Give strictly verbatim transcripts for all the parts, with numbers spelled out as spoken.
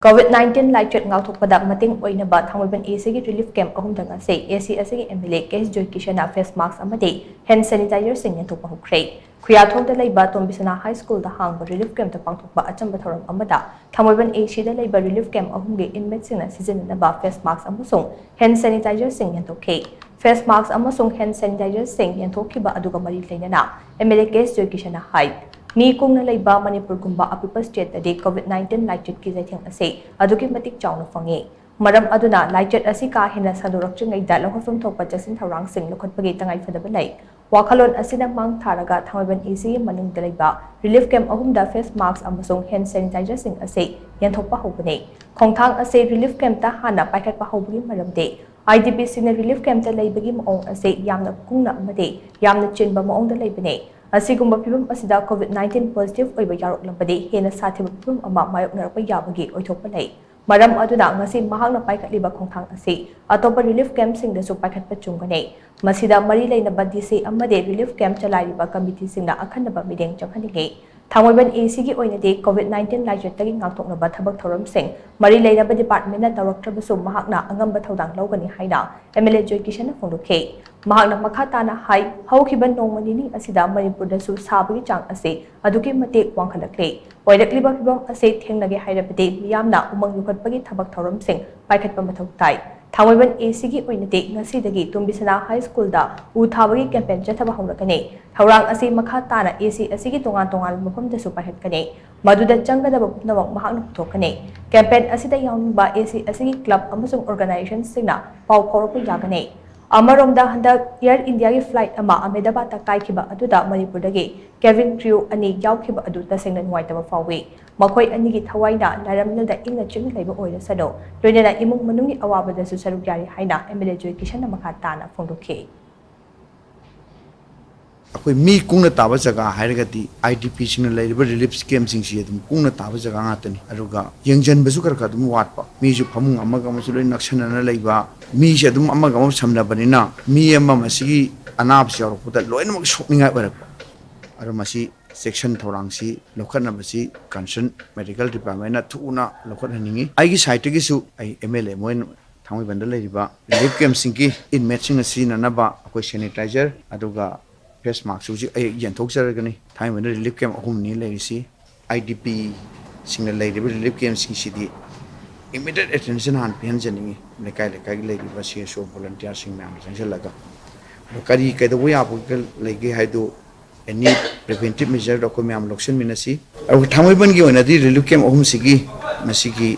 COVID nineteen ꯂꯥꯏꯆꯠ ꯉꯥꯛꯊꯣꯛꯄꯗ ꯃꯇꯦꯡ ꯑꯣꯏꯅꯕ ꯊꯥꯡꯃꯩꯕꯟ ACꯒꯤ relief camp ꯑꯍꯨꯝꯗ ꯉꯁꯤ AC ꯑꯁꯤꯒꯤ MLA K H Joykisanꯅ face mask ꯑꯃꯗꯤ hand sanitizerꯁꯤꯡ ꯌꯦꯟꯊꯣꯛꯄ ꯍꯧꯈ꯭ꯔꯦ꯫ ꯈꯨꯌꯥꯊꯣꯡꯗ ꯂꯩꯕ ꯇꯣꯝꯕꯤꯁꯅꯥ High Schoolꯗ ꯍꯥꯡꯕ relief campꯇ ꯄꯥꯡꯊꯣꯛꯄ ꯑꯆꯝꯕ ꯊꯧꯔꯝ ꯑꯃꯗ ꯊꯥꯡꯃꯩꯕꯟ ACꯗ ꯂꯩꯕ relief camp ꯑꯍꯨꯝꯒꯤ inmateꯁꯤꯡꯅ ꯁꯤꯖꯤꯟꯅꯅꯕ face mask ꯑꯃꯁꯨꯡ hand sanitizerꯁꯤꯡ ꯌꯦꯟꯊꯣꯛꯈꯤ꯫ Face mask ꯑꯃꯁꯨꯡ hand sanitizerꯁꯤꯡ ꯌꯦꯟꯊꯣꯛꯈꯤꯕ ꯑꯗꯨꯒ ꯃꯔꯤ ꯂꯩꯅꯅ MLA K H Joykisanꯅ ꯍꯥꯏ, ꯃꯤ ꯀꯨꯡꯅ ꯂꯩꯕ ꯃꯅꯤꯄꯨꯔꯒꯨꯝꯕ ꯑꯄꯤꯛꯄ stateꯇꯗꯤ COVID nineteen ꯂꯥꯏꯆꯠꯀꯤ ꯆꯩꯊꯦꯡ ꯑꯁꯤ ꯑꯗꯨꯛꯀꯤ ꯃꯇꯤꯛ ꯆꯥꯎꯅ ꯐꯪꯏ꯫ ꯃꯔꯝ ꯑꯗꯨꯅ ꯂꯥꯏꯆꯠ ꯑꯁꯤ ꯀꯥ ꯍꯦꯟꯅ ꯁꯟꯗꯣꯔꯛꯇ꯭ꯔꯤꯉꯩꯗ ꯂꯧꯈꯠꯐꯝ ꯊꯣꯛꯄ ꯆꯦꯛꯁꯤꯟ ꯊꯧꯔꯥꯡꯁꯤꯡ ꯂꯧꯈꯠꯄꯒꯤ ꯇꯉꯥꯏꯐꯗꯕ ꯂꯩ꯫ ꯋꯥꯈꯜꯂꯣꯟ ꯑꯁꯤꯅ ꯃꯥꯡ ꯊꯥꯔꯒ ꯊꯥꯡꯃꯩꯕꯟ ACꯒꯤ ꯃꯅꯨꯡꯗ ꯂꯩꯕ relief camp ꯑꯍꯨꯝꯗ face mask ꯑꯃꯁꯨꯡ hand sanitizerꯁꯤꯡ ꯑꯁꯤ ꯌꯦꯟꯊꯣꯛꯄ ꯍꯧꯕꯅꯤ꯫ ꯈꯣꯡꯊꯥꯡ ꯑꯁꯤ relief campꯇ ꯍꯥꯟꯅ ꯄꯥꯏꯈꯠꯄ ꯍꯧꯕꯒꯤ ꯃꯔꯝꯗꯤ IDPꯁꯤꯡꯅ relief campꯇ ꯂꯩꯕꯒꯤ ꯃꯑꯣꯡ ꯑꯁꯤ ꯌꯥꯝꯅ ꯀꯨꯡꯅ ꯑꯃꯗꯤ ꯌꯥꯝꯅ ꯆꯤꯟꯕ ꯃꯑꯣꯡꯗ ꯂꯩꯕꯅꯤ꯫ ꯑꯁꯤꯒꯨꯝꯕ ꯐꯤꯚꯝ ꯑꯁꯤꯗ COVID nineteen positive ꯑꯣꯏꯕ ꯌꯥꯎꯔꯛꯂꯕꯗꯤ ꯍꯦꯟꯅ ꯁꯥꯊꯤꯕ ꯐꯤꯚꯝ ꯑꯃ ꯃꯥꯌꯣꯛꯅꯔꯛꯄ ꯌꯥꯕꯒꯤ ꯑꯣꯏꯊꯣꯛꯄ ꯂꯩ꯫ ꯃꯔꯝ ꯑꯗꯨꯅ ꯉꯁꯤ ꯃꯍꯥꯛꯅ ꯄꯥꯏꯈꯠꯂꯤꯕ ꯈꯣꯡꯊꯥꯡ ꯑꯁꯤ ꯑꯇꯣꯞꯄ relief campꯁꯤꯡꯗꯁꯨ ꯄꯥꯏꯈꯠꯄ ꯆꯨꯝꯒꯅꯤ꯫ ꯃꯁꯤꯗ ꯃꯔꯤ ꯂꯩꯅꯕ DC ꯑꯃꯗꯤ relief camp ꯆꯂꯥꯏꯔꯤꯕ committeeꯁꯤꯡꯅ ꯑꯈꯟꯅꯕ ꯃꯤꯠꯌꯦꯡ ꯆꯪꯍꯟꯅꯤꯡꯏ꯫ ꯊꯥꯡꯃꯩꯕꯟ ACꯒꯤ ꯑꯣꯏꯅꯗꯤ COVID nineteen ꯂꯥꯏꯆꯠꯇꯒꯤ ꯉꯥꯛꯊꯣꯛꯅꯕ ꯊꯕꯛ ꯊꯧꯔꯝꯁꯤꯡ ꯃꯔꯤ ꯂꯩꯅꯕ departmentꯅ ꯇꯧꯔꯛꯇ꯭ꯔꯕꯁꯨ ꯃꯍꯥꯛꯅ ꯑꯉꯝꯕ ꯊꯧꯗꯥꯡ ꯂꯧꯒꯅꯤ ꯍꯥꯏꯅ MLA ꯖꯣꯏꯀꯤꯁꯟꯅ ꯐꯣꯡꯗꯣꯛꯈꯤ꯫ ꯃꯍꯥꯛꯅ ꯃꯈꯥ ꯇꯥꯅ ꯍꯥꯏ, ꯍꯧꯈꯤꯕ ꯅꯣꯡꯃ ꯅꯤꯅꯤ ꯑꯁꯤꯗ ꯃꯅꯤꯄꯨꯔꯗꯁꯨ ꯁꯥꯕꯒꯤ ꯆꯥꯡ ꯑꯁꯤ ꯑꯗꯨꯛꯀꯤ ꯃꯇꯤꯛ ꯋꯥꯡꯈꯠꯂꯛꯂꯤ꯫ ꯑꯣꯏꯔꯛꯂꯤꯕ ꯐꯤꯚꯝ ꯑꯁꯤ ꯊꯦꯡꯅꯒꯦ ꯍꯥꯏꯔꯕꯗꯤ ꯃꯤꯌꯥꯝꯅ ꯎꯃꯪ ꯌꯣꯛꯈꯠꯄꯒꯤ ꯊꯕꯛ ꯊꯧꯔꯝꯁꯤꯡ ꯄꯥꯏꯈꯠꯄ ꯃꯊꯧ ꯇꯥꯏ꯫ ꯊꯥꯡꯃꯩꯕꯟ ACꯒꯤ ꯑꯣꯏꯅꯗꯤ ꯉꯁꯤꯗꯒꯤ ꯇꯣꯝꯕꯤꯁꯅꯥ High Schoolꯗ ꯎ ꯊꯥꯕꯒꯤ campaign ꯆꯠꯊꯕ ꯍꯧꯔꯒꯅꯤ꯫ ꯊꯧꯔꯥꯡ ꯑꯁꯤ ꯃꯈꯥ ꯇꯥꯅ AC ꯑꯁꯤꯒꯤ ꯇꯣꯉꯥꯟ ꯇꯣꯉꯥꯟꯕ ꯃꯐꯝꯗꯁꯨ ꯄꯥꯏꯈꯠꯀꯅꯤ꯫ ꯃꯗꯨꯗ ꯆꯪꯒꯗꯕ ꯄꯨꯝꯅꯃꯛ ꯃꯍꯥꯛꯅ ꯄꯨꯊꯣꯛꯀꯅꯤ꯫ Campaign ꯑꯁꯤꯗ ꯌꯥꯎꯅꯤꯡꯕ AC ꯑꯁꯤꯒꯤ club ꯑꯃꯁꯨꯡ organizationꯁꯤꯡꯅ ꯄꯥꯎ ꯐꯥꯎꯔꯛꯄ ꯌꯥꯒꯅꯤ꯫ ꯑꯃꯔꯣꯝꯗ, ꯍꯟꯗꯛ Air Indiaꯒꯤ flight ꯑꯃ ꯑꯍꯃꯦꯗꯥꯕꯥꯗꯇ ꯀꯥꯏꯈꯤꯕ ꯑꯗꯨꯗ ꯃꯅꯤꯄꯨꯔꯗꯒꯤ cabin crew ꯑꯅꯤ ꯌꯥꯎꯈꯤꯕ ꯑꯗꯨ ꯇꯁꯦꯡꯅ ꯅꯨꯡꯉꯥꯏꯇꯕ ꯐꯥꯎꯏ꯫ ꯃꯈꯣꯏ ꯑꯅꯤꯒꯤ ꯊꯋꯥꯏꯅ ꯂꯥꯏꯔꯝꯂꯗ ꯏꯪꯅ ꯆꯤꯛꯅ ꯂꯩꯕ ꯑꯣꯏꯔꯁꯅꯨ, ꯂꯣꯏꯅꯅ ꯏꯃꯨꯡ ꯃꯅꯨꯡꯒꯤ ꯑꯋꯥꯕꯗꯁꯨ ꯁꯔꯨꯛ ꯌꯥꯔꯤ ꯍꯥꯏꯅ MLA ꯖꯣꯏꯀꯤꯁꯟꯅ ꯃꯈꯥ ꯇꯥꯅ ꯐꯣꯡꯗꯣꯛꯈꯤ꯫ ꯑꯩꯈꯣꯏ ꯃꯤ ꯀꯨꯡꯅ ꯇꯥꯕ ꯖꯒꯥ ꯍꯥꯏꯔꯒꯗꯤ IDPꯁꯤꯡꯅ ꯂꯩꯔꯤꯕ relief campꯁꯤꯡꯁꯤ ꯑꯗꯨꯝ ꯀꯨꯡꯅ ꯇꯥꯕ ꯖꯒꯥ ꯉꯥꯛꯇꯅꯤ꯫ ꯑꯗꯨꯒ ꯌꯦꯡꯁꯤꯟꯕꯁꯨ ꯈꯔ ꯈꯔ ꯑꯗꯨꯝ ꯋꯥꯠꯄ, ꯃꯤꯁꯨ ꯐꯃꯨꯡ ꯑꯃꯒ ꯑꯃꯁꯨ ꯂꯣꯏ ꯅꯛꯁꯟꯅꯅ ꯂꯩꯕ, ꯃꯤꯁꯦ ꯑꯗꯨꯝ ꯑꯃꯒ ꯑꯃ ꯁꯝꯅꯕꯅꯤꯅ ꯃꯤ ꯑꯃ ꯃꯁꯤꯒꯤ ꯑꯅꯥꯕꯁꯤ ꯌꯥꯎꯔꯛꯄꯗ ꯂꯣꯏꯅꯃꯛ ꯁꯣꯛꯅꯤꯡꯉꯥꯏ ꯑꯣꯏꯔꯛꯄ꯫ ꯑꯗꯣ ꯃꯁꯤ ꯆꯦꯛꯁꯤꯟ ꯊꯧꯔꯥꯡꯁꯤ ꯂꯧꯈꯠꯅꯕꯁꯤ concern medical departmentꯅ ꯊꯨꯅ ꯂꯧꯈꯠꯍꯟꯅꯤꯡꯏ꯫ ꯑꯩꯒꯤ sideꯇꯒꯤꯁꯨ ꯑꯩ MLA ꯃꯣꯏ ꯊꯥꯡꯃꯩꯕꯟꯗ ꯂꯩꯔꯤꯕ relief campꯁꯤꯡꯒꯤ inmateꯁꯤꯡꯅ ꯁꯤꯖꯤꯟꯅꯅꯕ ꯑꯩꯈꯣꯏ sanitizer ꯑꯗꯨꯒ face maskꯁꯨ ꯍꯧꯖꯤꯛ ꯑꯩ ꯌꯦꯟꯊꯣꯛꯆꯔꯒꯅꯤ꯫ ꯊꯥꯡꯃꯩꯕꯟꯗ relief camp ꯑꯍꯨꯝꯅꯤ ꯂꯩꯔꯤꯁꯤ꯫ IDPꯁꯤꯡꯅ ꯂꯩꯔꯤꯕ relief campꯁꯤꯡꯁꯤꯗꯤ immediate attention ꯍꯥꯟꯅ ꯄꯤꯍꯟꯖꯅꯤꯡꯏ꯫ ꯂꯩꯀꯥꯏ ꯂꯩꯀꯥꯏꯒꯤ ꯂꯩꯔꯤꯕ CSO volunteerꯁꯤꯡ ꯃꯌꯥꯝꯅ ꯆꯪꯁꯤꯜꯂꯒ ꯑꯗꯣ ꯀꯔꯤ ꯀꯩꯗꯧꯕ ꯌꯥꯕ ꯂꯩꯒꯦ ꯍꯥꯏꯗꯨ any preventive measureꯗꯣ ꯑꯩꯈꯣꯏ ꯃꯌꯥꯝ ꯂꯧꯁꯤꯟꯃꯤꯟꯅꯁꯤ꯫ ꯑꯗꯨꯒ ꯊꯥꯡꯃꯩꯕꯟꯒꯤ ꯑꯣꯏꯅꯗꯤ relief camp ꯑꯍꯨꯝꯁꯤꯒꯤ ꯃꯁꯤꯒꯤ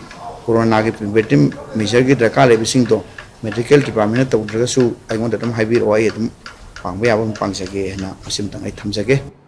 ꯀꯣꯔꯣꯅꯥꯒꯤ preventive measureꯒꯤ ꯗꯔꯀꯥꯔ ꯂꯩꯕꯁꯤꯡꯗꯣ medical departmentꯅ ꯇꯧꯗ꯭ꯔꯒꯁꯨ ꯑꯩꯉꯣꯟꯗ ꯑꯗꯨꯝ ꯍꯥꯏꯕꯤꯔꯛꯑꯣ, ꯑꯩ ꯑꯗꯨꯝ ꯄꯥꯡꯕ ꯌꯥꯕ ꯑꯗꯨꯝ ꯄꯥꯡꯖꯒꯦ ꯍꯥꯏꯅ ꯃꯁꯤꯃꯇꯪ ꯑꯩ ꯊꯝꯖꯒꯦ꯫